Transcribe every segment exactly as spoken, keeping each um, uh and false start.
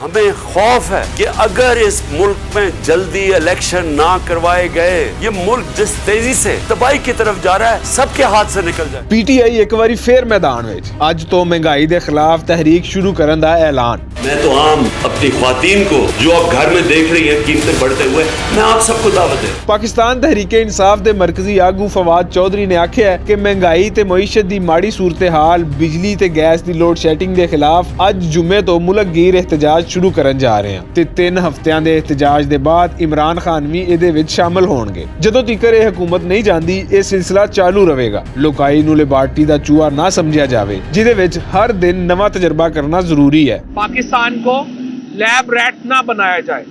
ہمیں خوف ہے کہ اگر اس ملک میں جلدی الیکشن نہ کروائے گئے، یہ ملک جس تیزی سے تباہی کی طرف جا رہا ہے، سب کے ہاتھ سے نکل جائے۔ پی ٹی آئی ایک واری فیر میدان وچ۔ اج تو مہنگائی دے خلاف تحریک شروع کرن دا اعلان۔ میں تو عام اپنی خواتین کو، جو آپ گھر میں دیکھ رہی ہیں قیمتیں بڑھتے ہوئے، میں آپ سب کو دعوت دے۔ پاکستان تحریک انصاف دے مرکزی آگو فواد چوہدری نے آکھیا ہے کہ مہنگائی تے معیشت دی ماڑی صورتحال، بجلی تے گیس دی لوڈ شیڈنگ دے خلاف اج جمعے تو ملک گیر احتجاج شروع کرن جا رہے ہیں تے تین ہفتیاں دے احتجاج دے بعد عمران خان وی ایہدے وچ شامل ہون گے۔ جدوں تیکر یہ حکومت نہیں جاندی، یہ سلسلہ چالو رہے گا۔ لوکائی نوں لیبارٹری دا چوہا نہ سمجھیا جاوے، جدے وچ ہر دن نواں تجربہ کرنا ضروری ہے۔ پاکستان کو لیب ریٹ نہ بنایا جائے،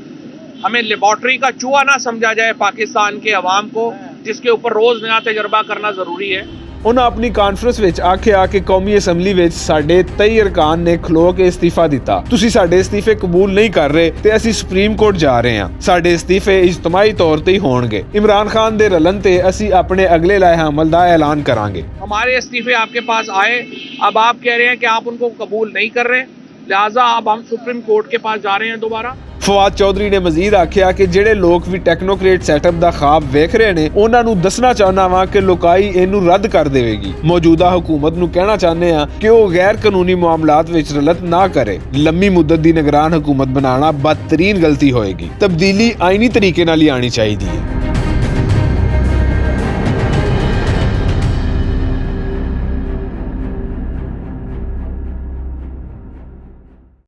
ہمیں لیبارٹری کا چوہا نہ سمجھا جائے پاکستان کے عوام کو، جس کے اوپر روز نیا تجربہ کرنا ضروری ہے۔ انہاں اپنی کانفرنس وچ آکھیا کہ قومی اسمبلی وچ ساڈے تئی ارکان نے کھلو کے استعفی دتا۔ تسی ساڈے استعفے قبول نہیں کر رہے تے اسی سپریم کورٹ جا رہے ہاں۔ ساڈے استعفے اجتماعی طور تے ہی ہون گے۔ عمران خان دے رلن تے اسی اپنے اگلے لائحہ عمل دا اعلان کران گے۔ ہمارے استعفے آپ کے پاس آئے، اب آپ کہہ رہے ہیں کہ آپ ان کو قبول نہیں کر رہے، لہذا اب ہم سپریم کورٹ کے پاس جا رہے ہیں دوبارہ۔ فواد چوہدری نے مزید آکھیا کہ جڑے لوگ وی ٹیکنوکریٹ سیٹ اپ دا خواب ویکھ رہے نے، انہاں نوں دسنا چاہنا واں کہ لوکائی اینوں رد کر دیوے گی۔ موجودہ حکومت نوں کہنا چاہنے ہاں کہ او غیر قانونی معاملات وچ رلت نہ کرے۔ لمبی مدت دی نگران حکومت بنانا بدترین غلطی ہوئے گی۔ تبدیلی آئینی طریقے نال ہی آنی چاہیدی ہے۔